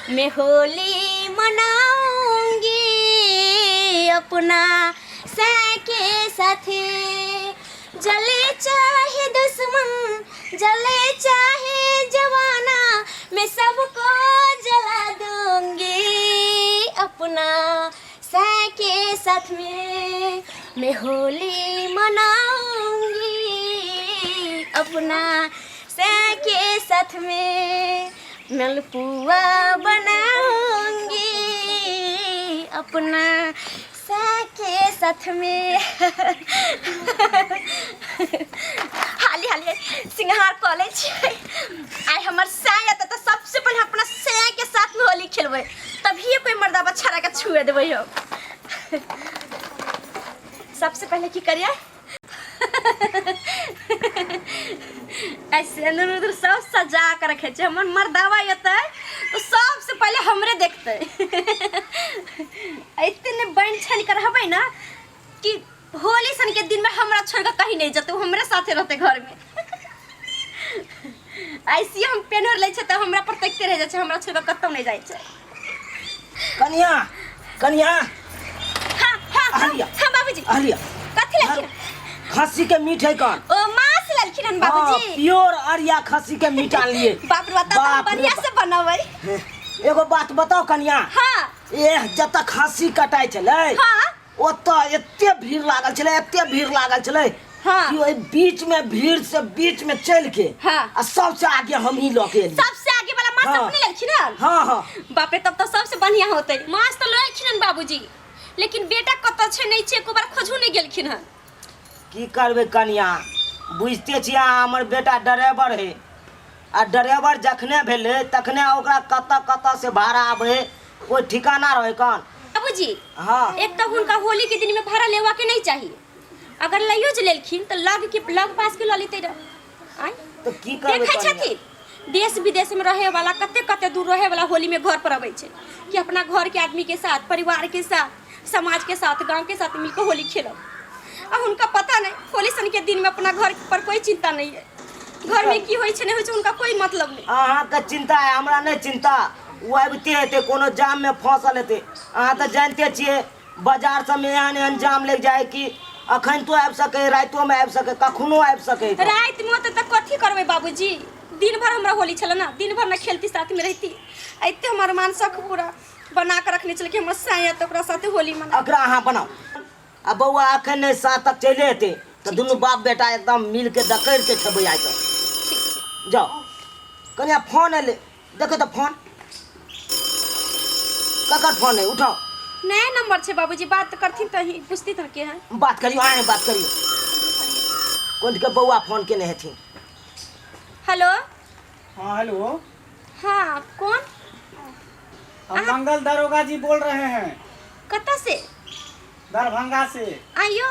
मैं होली मनाऊंगी अपना सै के साथे। जले चाहे दुश्मन, जले चाहे जवाना, मैं सबको जला दूंगी अपना सै के साथ में। मैं होली मनाऊंगी अपना सै के साथ में। मलपुआ बनाऊंगी अपना सै के साथ में। हाली हाली सिंगार कऽ लै छियै। आइ हमर सै एतै तऽ सबसे पहिले अपना सै के साथ में होली खेलबै, तभिए कोई मर्दाबा छड़ा के छुए देबै हम। सबसे पहले की करिए, ऐसे अंदर उधर सब सजा के रखे छै। हमर मर्दावा एतै तो सबसे पहले हमरे देखतै। एते ने बनि छानि के रहबै ना कि होली सन के दिन में हमरा छोड़ के कहीं नहीं जतै, हमरे साथे रहतै घर में। ऐसे हम पेनहर लै छै तऽ हमरा पर तकिते रह जाइ छै, हमरा छोड़ के कतौ नहीं जाइ छै। कनिया, कनिया। हाँ हाँ हाँ। आहलिया। हाँ बाबूजी। आहलिया। कथी लेलखिन? खस्सी के मीट है कौन? ओ मांस लेलखिन हन बाबूजी। प्योर अरिया खस्सी के मीट आनलिए। बाप रे, बता तो बाप रे बढ़िया बाप। से बनबै। एगो बात बताओ कनिया। हाँ। ए जतऽ खस्सी कटाइ छलै, ओतऽ एते भीड़ लागल छलै, एते भीड़ लागल छलै कि ओहि बीच में भीड़ से बीच में चल के आ सबसे आगे हम ही लऽ के एलियै। सबसे आगे वाला माछ अपने लेलखिन हन? हाँ हाँ। बाप रे, तब तो सबसे बढ़िया होतै। माछ तऽ लेलखिन हन बाबूजी, लेकिन बेटा कतऽ छै नहि छै, एको बार खोजू नहि गेलखिन हन। की करबै कनिया, बुझिते छियै अहाँ, हमर बेटा ड्राइवर है आ ड्राइवर जखने भेलै तखने ओकरा कतऽ कतऽ से भाड़ा आबै, कोई ठिकाना रहै कन? बाबूजी। हाँ। एक तो हुनका होली के दिन में भाड़ा लेवा के नहीं चाहिए, अगर लइयो जे लेलखिन तऽ लग के लग पास के लऽ लेतै रह आँय। तऽ की करबै देखै कनिया? छथिन देश विदेश में रहे वाला, कते कते दूर रहे वाला होली में घर पर अबै छै कि अपना घर के आदमी के साथ, परिवार के साथ, समाज के साथ, गांव के साथ मिलकर होली खेलब। आ हुनका पता नहीं, होली सन के दिन में अपना घर पर कोई चिंता नहीं है। घर में की होइ छै नहीं होइ छै, हुनका कोई मतलब नहीं। अहाँके चिंता है, हमरा नहि चिंता। ओ आबिते हेतै, कोनो जाममे फँसल हेतै। अहाँ तऽ जानिते छियै, बाजार सबमे एहन एहन जाम लागि जाइ कि अखन तो आबि सकै, रातिओमे आबि सकै, कखनो आबि सकै। राति में होतै तऽ कथी करबै बाबूजी? दिन भर हमरा होली छलै ना, दिन भर ना खेलती, साथ में रहती। एते हमर मानसक पूरा बना के रखने छलै कि हमर साया तऽ ओकरा साथे होली मना। एकरा अहाँ बनाउ आ बौआ अखन नहि, सात तक चलि एतै तऽ दुनू बाप बेटा एकदम मिल के दकड़ि के खेबै आइ तऽ। ठीक छै। जाउ कनिया। फोन एलै, देखो तऽ फोन ककर फोन है, उठाओ। नया नंबर छै बाबूजी, बात करथिन तऽ ही पूछती तऽ के है। बात करियो, अहें बात करियो। कोन के बौआ फोन केने हेथिन। हेलो। हाँ, हेलो। हाँ, कौन? हम मंगल दरोगा जी बोल रहे हैं। कतऽ से? दरभंगा से। आइयो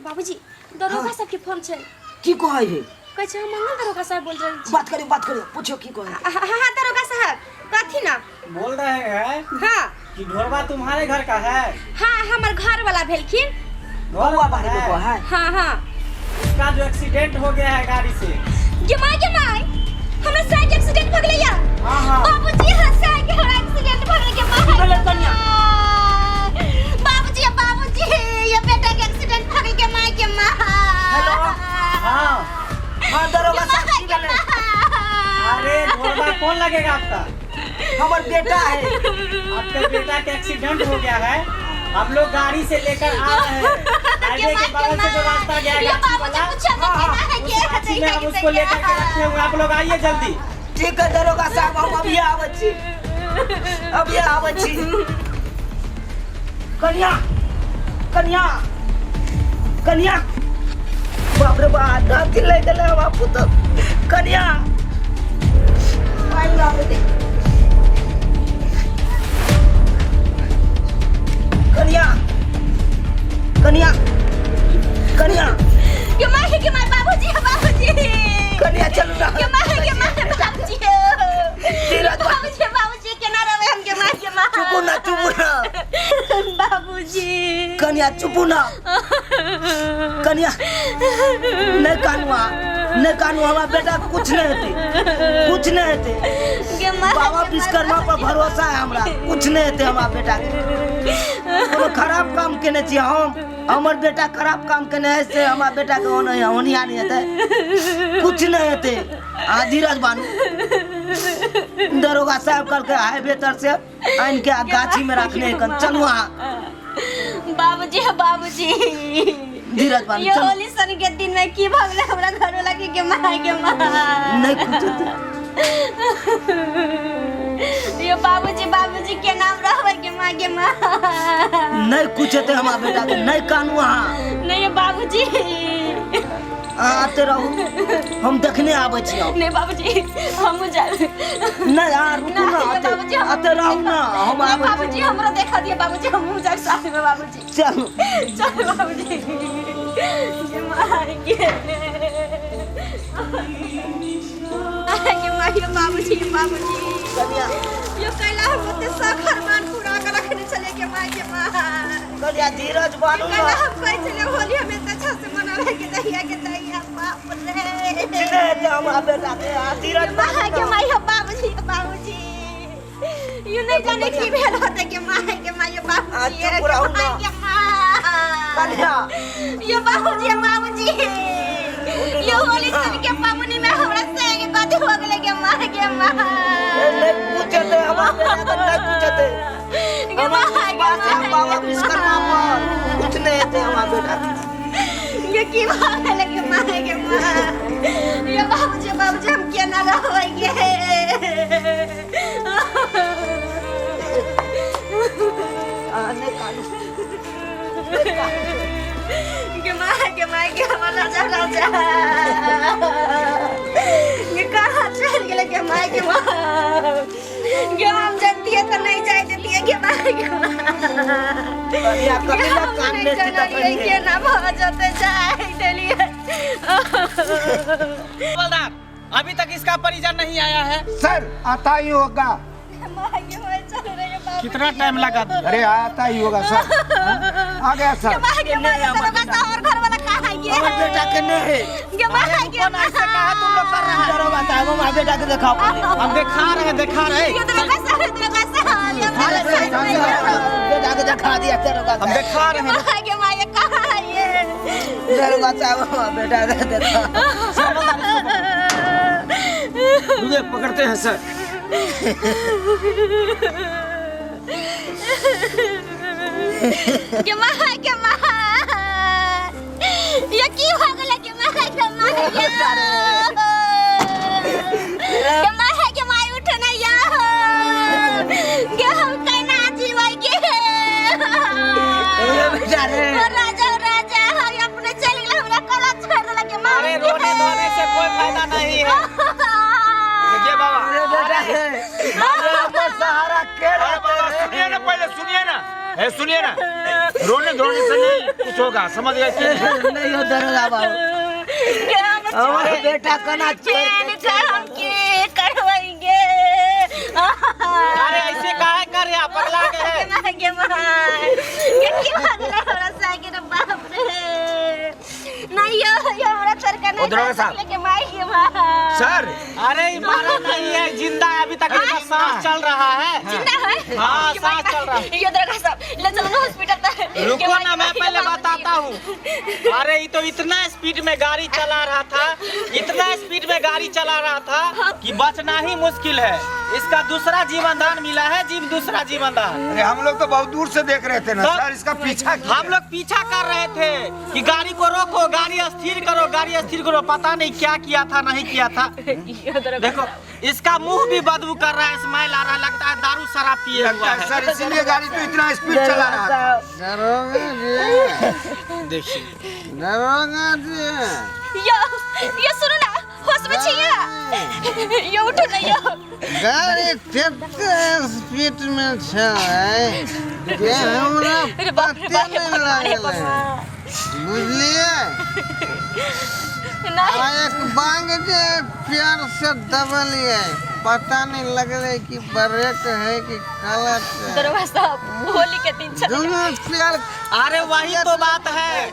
बाबूजी, दरोगा साहब के फोन छै। की कहै है? कहै छै हम मंगल दरोगा साहब बोल रहल छी। बात करियो, बात करियो, पूछो की कहै है। हाँ हाँ, दरोगा साहब, कथी ना? बोल रहे हैं कि ढोरबा तुम्हारे घर का है? हाँ, हमर घर वाला भेलखिन। घर बौआ बारे में है। कहै है। हाँ हाँ। उसका जो एक्सीडेंट हो गया है गाड़ी से। गे माय, गे माय, हमरा साइकिल एक्सीडेंट भ गेलै या। हाँ हाँ। बाबूजी, हाँ, साइकिल हमरा एक्सीडेंट भ गेलै, गे माय। की भेलै कनिया? बाबूजी, बाबूजी, ये बेटा के एक्सीडेंट भ गेल, गे माय, गे माय। हेलो। हाँ। हाँ दरोगा साहब, की भेलै? अरे ढोरबा कौन लगेगा आपका? हमर बेटा है। आपके बेटा के एक्सीडेंट हो गया है, हम लोग गाड़ी से लेकर आ रहे हैं। हाईवे के बगल से जो रास्ता गया है ये गाछी बाबूजी वाला, पूछो तो केना है उस के गाछी में हम उसको लेकर के रखे हुए हैं। आप लोग आइए जल्दी। ठीक है दरोगा साहब, हम अभी आबै छी, अभी आबै छी। कनिया, कनिया, कनिया, बाप रे बाप, दाँती लागि गेलै हमरा पुतहु। कनिया, पानि लाबै दे। कनिया, कनिया, कनिया। गे माय, गे माय, बाबूजी, बाबूजी। कनिया, चलू ना। गे माय, गे माय, बाबूजी। धीरज। बाबूजी, बाबूजी, केना रहबै हम? गे माय, गे माय। चुपू ना, चुपू ना। बाबूजी। कनिया, चुपू ना। कनिया, नहीं कानू, आ नहीं कानू, हमारा बेटा कुछ नहीं हेतै, कुछ नहीं हेतै। गे बाबा विश्वकर्मा पर भरोसा है हमरा, कुछ नहीं हेतै हमरा बेटा के। कोनो खराब काम केने छी हम, हमर बेटा खराब काम केने है से हमरा बेटा के ओने ओनिया नहीं हेतै, कुछ नहीं हेतै। आ धीरज बानू, दरोगा साहब कहलकै हाईवे तर से आनि के आ गाछी में रखने कन। चलू अहाँ। बाबूजी, बाबूजी, धीरज बानू, ये चलू। होली सन के दिन में की भऽ गेलै हमरा घर वाला के? के माय के माय, नहीं कुछ हेतै। यो बाबूजी, बाबूजी के नाम रहबै के माँ के माँ। नहीं कुछ हेतै हमरा बेटा के, नहीं कानू अहाँ। नहीं यो बाबूजी, अहाँ आते रहू, हम देखने आबै छी हम। नहीं बाबूजी, हमहूँ जायब। नहीं, अहाँ रुकू ना। नहीं, आते बाबूजी, आते रहू ना, हम नहीं आबै छी। बाबूजी, हमरो देखा दिया बाबूजी, हमहूँ जायब साथ में बाबूजी। चलू। चल बाबूजी। के माय के के माय, बाबूजी, बाबूजी। कनिया। यो कैला हम ओते शौक अरमान पूरा के रखने छलियै के माय के माय। कनिया, धीरज बानू ना। कैला हम कहै छलियै होली हम एते अच्छा से मनाबै के दहिया के दहिया, बाप रे। कुछ नहीं हेतै हमरा बेटा के, अहाँ धीरज माय बानू के ना। माय, बाबूजी, बाबूजी, यो नहीं जाने की भेल होते के माय के माय, बाबूजी। आ, चुप रहू ना। माय के माय। कनिया। यो बाबूजी, बाबूजी, यो होली सन के पाबनि में हमरा संग कथी हो गेलै के माय के माय? नहीं कुछ हेतै हमरा बेटा के, नहीं कुछ हेतै। के हमरा माय के विश्वास है माय। बाबा विश्वकर्मा पर, कुछ नहीं हेतै हमरा बेटा के। ये की भऽ गेलै के माय के माय? यो बाबूजी, बाबूजी, हम केना रहबै गे? अहाँ नहीं कानू। के माय के माय के हमर राजा राजा, ये कहाँ चल गेलै के माय के माय? गे हम जानतियै तऽ नहीं जाय देतियै के माय के माय। कनिया, गे कथी लए हम कानने नहीं छी जानलियै तखन? केना भऽ जेतै, जाय देलियै। हवलदार, अभी तक इसका परिजन नहीं आया है। सर, आता ही होगा। माय के माय, चल रे बाबू। कितना टाइम लगा दिया? अरे, आता ही होगा सर। हाँ? आ गया सर। के माय के माय, दरोगा साहब और घर वाला कहाँ है? हमर बेटा के नहीं है। के माय के रुको ना, ऐसे काहे तुम लोग कर रहे हैं? दरोगा साहब, हमरा बेटा के दिखाओ पहिले। हम दिखा रहे हैं, दिखा रहे ये हैं। दरोगा साहब, दरोगा साहब, ये मेरा साथ नहीं है। बेटा के दिखा दिया दरोगा हम साहब। दिखा रहे हैं। माय के माय, कहाँ है ये? दरोगा साहब, हमरा बेटा के देखा। रुकिए, पकड़ते हैं सर। के माय के माय, ये की हो गेलै के माय के माय? के माय के माय, उठ ना या गे, हम केना जीबै गे? ए बेटा रे। ओ राजा, राजा, हम अपने चल गेलै, हमरा कोला छोड़ देलक के माय। अरे, रोने धोने से कोई फायदा नहीं है। देखिए बाबा। अरे बेटा रे, अरे हमर सहारा के अरे रहते बाबा रे? सुनिए ना, पहले सुनिए ना, ए सुनिए ना, रोने धोने से नहीं कुछ होगा, समझ गए कि नहीं? नहीं हो दरोगा बाबू, हमर बेटा कना छोड़ चैन के कर हम के करवाएंगे? अरे, ऐसे काहे कर रहे हैं? पगला गए हैं। माय के माय, ये की भऽ गेलै हमरा संगे रे? बाप रे, नहीं यो यो हमरा छोड़ के नहीं ओ दरोगा साहब। के माय के माय। सर। अरे, ये मारा नहीं है, जिंदा है, अभी तक इसका सांस चल रहा है। जिंदा है? हाँ, के सांस माय- चल रहा है। यो दरोगा साहब, ले चलो ना हॉस्पिटल तक। रुको ना, मैं पहले बताता हूँ। अरे, ये तो इतना स्पीड में गाड़ी चला रहा था, इतना स्पीड में गाड़ी चला रहा था कि बचना ही मुश्किल है। इसका दूसरा जीवन दान मिला है जीव, दूसरा जीवन दान। अरे, हम लोग तो बहुत दूर से देख रहे थे ना। तो- सर, इसका पीछा किया। हम लोग पीछा कर रहे थे कि गाड़ी को रोको, गाड़ी स्थिर करो, गाड़ी स्थिर करो। पता नहीं क्या किया था, नहीं किया था। देखो, इसका मुंह भी बदबू कर रहा है, स्माइल आ रहा है, लगता है दारू शराब पिए लगता हुआ है है। सर, इसीलिए गाड़ी तो इतना स्पीड चला रहा था। दरोगा जी। देखिए। दरोगा जी। यो यो सुनू ना, होश में छियै यो? उठू ना यो। गाड़ी कते स्पीड में छै जे हमरा अरे बाप रे पते बाप रे, नहि भगवान हे लागलै। भगवान। बुझलियै? नहीं। आ एक बांग जे प्यार से दबलियै। पता नहीं लगलै कि ब्रेक है कि क्लच है। दरोगा साहब होली के दिन छलै। दुनू पैर। अरे वही तो बात है,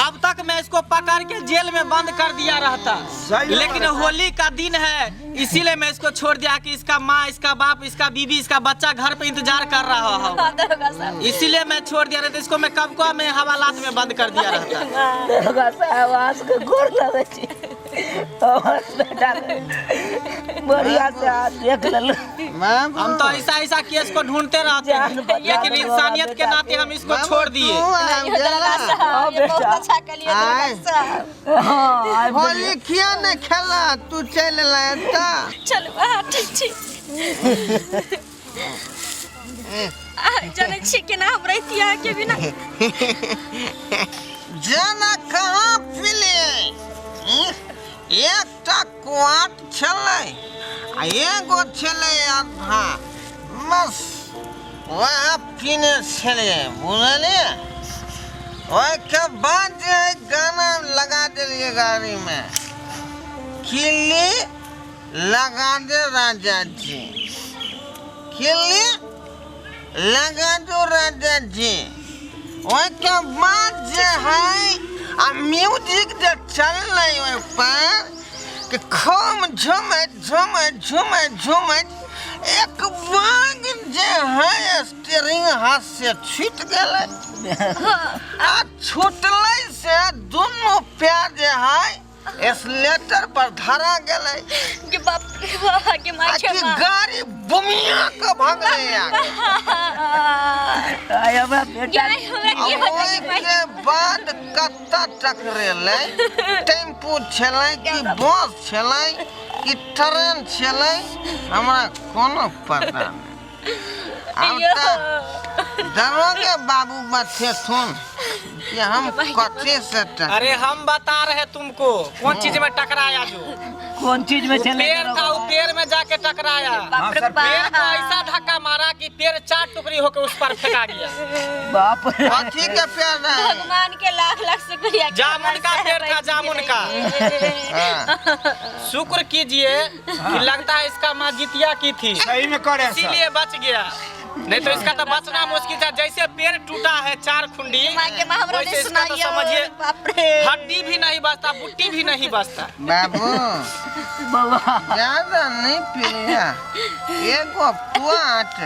अब तक मैं इसको पकड़ के जेल में बंद कर दिया रहता, सही लेकिन होली का दिन है इसीलिए मैं इसको छोड़ दिया कि इसका माँ, इसका बाप, इसका बीवी, इसका बच्चा घर पे इंतजार कर रहा हो, हाँ, दरोगा साहब इसीलिए मैं छोड़ दिया, नहीं तो इसको मैं कब को मैं हवालात में बंद कर दिया रहता। दरोगा साहब अहाँ के गोर लगै छी, हमर बेटा के बढ़िया से अहाँ देख लेलहुँ। बाबू हम तो ऐसा ऐसा केस को ढूंढते रहते जान हैं, बचा लेकिन लेलहुँ इंसानियत के बेटा नाते के। हम इसको बाबू, छोड़ दिए। तू आबि दरोगा गेला। साहब ये बहुत बेटा। अच्छा कलिए दरोगा आय। साहब। हाँ, आबि गेलियै। होली किया नहीं खेला, तू चलि एला एतऽ। चलू अहाँ ठीक छी। अहाँ जनै छी केना हम रहितियै अहाँके बिना। जेना कहाँ पीलियै? एकटा क्वाट छलै आ एगो छलै आधा, बस वएह पीने छलियै, बुझलियै? ओहिके बाद जे है गाना लगा देलियै गाड़ीमे, किल्ली लगा दे राजा जी, किल्ली लगा दो राजा जी। ओहिके बाद जे है आ म्यूजिक जे चललै ओहि पर कि खूब झुमैत झुमैत झुमैत झुमैत एक बाग जे है स्टीयरिंग हाथ से छूटि गेलै आ छूटलै से दुनू पैर जे है एस्लेटर पर धरा गेलै गे बाप रे बाप, गे माय आ गे कि माँ। गाड़ी बुमिया के भगलै आगे। आइ हमरा बेटा गे माय, हमरा की होतै गे माय? ओहिके बाद कतऽ टकरेलै, टेम्पू छलै कि बस छलै कि ट्रेन छलै, हमरा कोनो पता नहि। आब यो। तऽ दरोगे बाबू बतेथुन कि हम कथी से टक अरे हम बता रहे तुमको कौन चीज में टकराया, जो कोन चीज में छलै? पेड़ था, वो पेड़ में जाके टकराया। बाप रे सर, पेड़ को बाप। ऐसा धक्का मारा कि पेड़ चार टुकड़ी होकर उस पर फेंका गया। बाप रे। कथी के पेड़ रहै? भगवान के लाख लाख शुक्रिया कि जामुन हमार का पेड़ साहब था, जामुन का। हाँ। शुक्र कीजिए कि लगता है इसका माँ जितिया की थी, सही में करे सर। इसीलिए बच गया, नहीं तो इसका तो बचना मुश्किल था। जैसे पेड़ टूटा है चार खुंडी, माँ के माँ हमरा वैसे नहीं इसका तो सुनाइयो। समझिए बाप रे। हड्डी भी नहीं बचता, बुट्टी भी नहीं बचता। बाबू बाबा ज्यादा नहीं पिलिया, एगो पुआट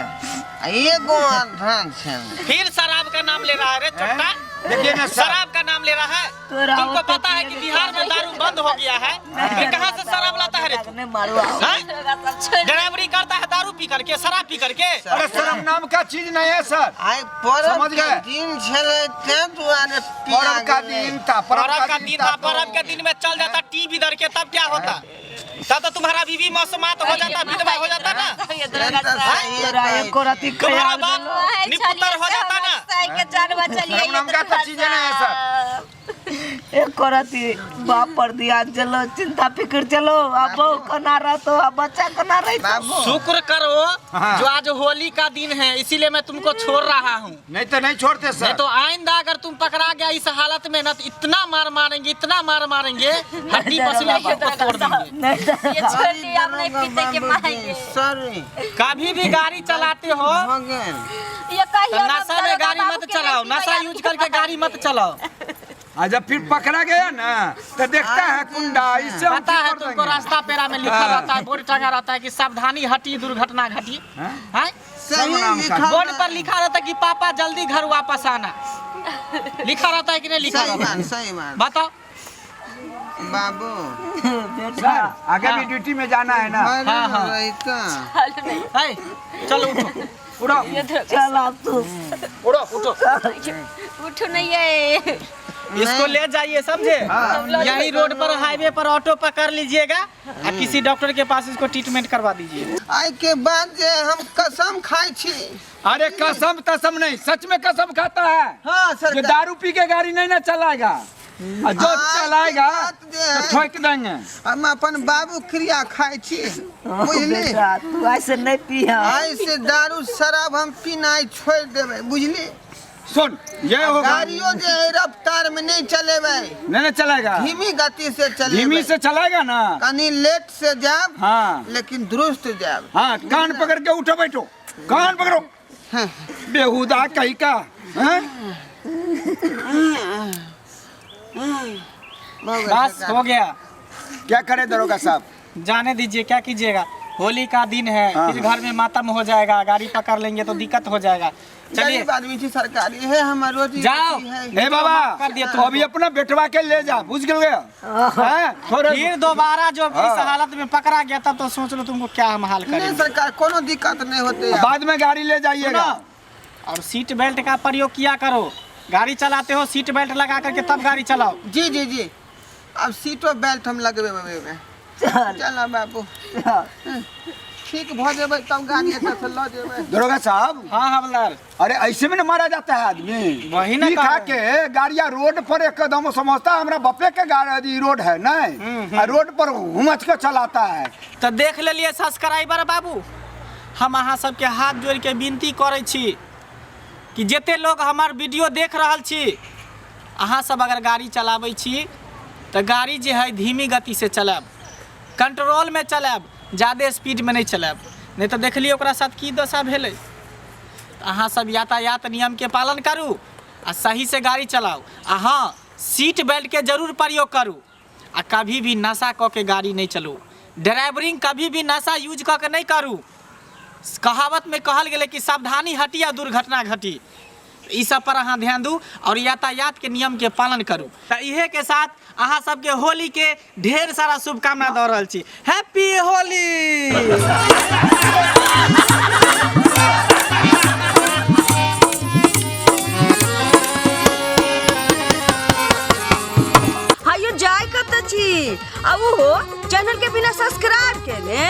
आ एगो आधा छलै। फिर शराब का नाम ले रहा है रे चोट्टा, देखिए ना सर, शराब का नाम ले रहा है। तोरा तुमको होते पता है कि बिहार में दारू बंद हो गया है, फिर कहाँ से शराब लाता है रे तू? नहीं मारू आओ। हाँ? दरोगा साहब छोड़। ड्राइवरी करता है दारू पी करके, शराब पी करके। अरे शर्म नाम का चीज नहीं है सर। आइ परब समझ के गए। दिन छलै तें दुआरे पिया पर्व का गेलै। दिन था, पर्व पर्व का दिन था, तो। पर्व के दिन में चल जाता टी भी दर के, तब क्या होता? तब तो तुम्हारा बीवी मौसमात हो जाता, विधवा हो जाता ना, ये से दरोगा तऽ साहब। सहिए तोरा कहै एको रति तुम्हारा खयाल बाप भेलो। निपुतर हो जाता ना। साहब के जान बचलिए। शर्म नाम का तो चीज नहीं है सर। एको रति बाप पर ध्यान चलो, चिंता फिक्र चलो, आ बहू कोना रहतो आ बच्चा कोना रहतो। बाबू शुक्र करो हाँ। जो आज होली का दिन है, इसीलिए मैं तुमको छोड़ रहा हूँ, नहीं तो नहीं छोड़ते सर। नहीं तो आइंदा अगर तुम पकड़ा गया इस हालत में ना तो इतना मार मारेंगे, इतना मार मारेंगे, हड्डी पसली तुमको तोड़ देंगे। नहीं दरोगा ये छोड़ दिए, अब नहीं पीते के माएंगे। सॉरी कभी भी गाड़ी चलाते हो भऽ गेल। ये तो कहियो ना नशा में दरोगा गाड़ी बाबू मत के चलाओ, नहीं नशा पीबै, यूज करके गाड़ी मत चलाओ। आ जब फिर पकड़ा गया ना तो देखता है कुंडा, इससे हम पता ठीक है कर तुमको देंगे। रास्ता पेरा में लिखा हाँ। रहता है, बोर्ड टंगा रहता है कि सावधानी हटी दुर्घटना घटी। हाँ? हैं? सही नाम का। लिखल बोर्ड पर लिखा रहता है कि पापा जल्दी घर वापस आना, लिखा रहता है कि नहीं लिखा सही रहता है? बात, सही बात। बताओ बाबू बेटा सर आगे भी ड्यूटी में जाना है ना। घर हाँ, हाँ। रहिता। है, चलो उठो उड़ो चल आब तू। उठो उठो, उठो नहीं ये। इसको ले जाइए, समझे? यही रोड पर हाईवे पर ऑटो पकड़ लीजिएगा और किसी डॉक्टर के पास इसको ट्रीटमेंट करवा दीजिए। आइ के बाद जे हम कसम खाइ छी। अरे कसम तसम नहीं, सच में कसम खाता है। हाँ जो सरकार। दारू पी के गाड़ी नहीं ना चलाएगा, और जो आज की चलाएगा बात जे तो है, ठोक देंगे। हम अपन बाबू क्रिया खाइ छी, बुझली? बेटा तू ऐसे नहीं पिया। आइ से दारू शराब हम पीनाइ छोड़ि देबै, बुझली? सुन ये होगा। गाड़ियों जे है रफ्तार में नहीं चलेबै। नहीं नहीं चलेगा, धीमी गति से चलेबै। धीमी से चलाएगा ना, कनी लेट से जाब। हाँ। लेकिन दुरुस्त जाब। हाँ, कान पकड़ के उठो बैठो, कान पकड़ो। हाँ। बेहुदा कहीं का हैं? भऽ गेल बस सरकार। हो गया। क्या करे दरोगा साहब? जाने दीजिए, क्या कीजिएगा, होली का दिन है। हाँ। फिर घर में मातम हो जाएगा, गाड़ी पकड़ लेंगे तो दिक्कत हो जाएगा। चलिए गरीब आदमी छी सरकारी है हमर रोजी जाओ। रोटी है। ए बाबा, कर दिया तो अभी अपना बेटवा के ले जा, बुझ गए हैं? थोड़े फिर दोबारा जो इस हाँ। हालत में पकड़ा गया तब तो सोच लो तुमको क्या हम हाल नहीं करेंगे। सरकार, कोनो दिक्कत नहीं होते। बाद में गाड़ी ले जाइएगा। सुनो, और सीट बेल्ट का प्रयोग किया करो, गाड़ी चलाते हो सीट बेल्ट लगा करके तब गाड़ी चलाओ। जी जी जी, अब सीटो बेल्ट हम लगबे। चल बाबू, ठीक भऽ जेबै तब गाड़ी एतऽ से लऽ जेबै। दरोगा साहब। हाँ हवलदार। अरे ऐसे में न मारा जाता है आदमी। वही ना पी कह खा रहे के गाड़िया रोड पर एकदम समझता है हमरा बप्पे के गाड़ी रोड है नहीं, आ रोड पर घुमच के चलाता है। तऽ देख लेलियै सब्सक्राइबर बाबू, हम अहाँ सबके हाथ जोड़िके विनती करै छी कि जते लोग हमर वीडियो देख रहल छी, अहाँ सब अगर गाड़ी चलाबै छी तऽ गाड़ी जे है धीमी गति से चलायब, कंट्रोल में चलायब, जादे स्पीड में नहीं चलायब, नहीं तऽ देखलियै ओकरा साथ की दशा भेलै। अहाँ सब यातायात नियमके पालन करू आ सही से गाड़ी चलाउ, आ हाँ सीट बेल्ट के जरूर प्रयोग करू, आ कभी भी नशा कऽ के गाड़ी नहि चलू, ड्राइवरिंग कभी भी नशा यूज कऽ के नहि करू। कहावत में कहल गेलै कि सावधानी हटी आ दुर्घटना घटी। ई सब पर अहाँ ध्यान दू और यातायात के नियम के पालन करू। तऽ इहे के साथ अहाँ सबके होली के ढेर सारा शुभकामना दऽ रहल छी। हैप्पी होली। हायो जाय कत छी आ उहो चैनल के बिना सब्सक्राइब केने?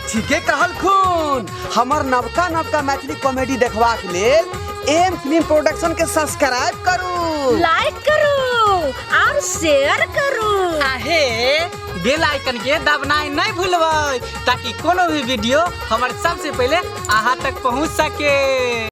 ठीके कहलखुन। हमर नवका नवका मैथिली कॉमेडी देखबाक लेल एम फिल्म प्रोडक्शन के सब्सक्राइब करू, लाइक करू और शेयर करू। आहे बेल आइकन के दबनाइ नहीं भूलबै ताकि कोनो भी वीडियो हमर सबसे पहले अहाँ तक पहुँच सके।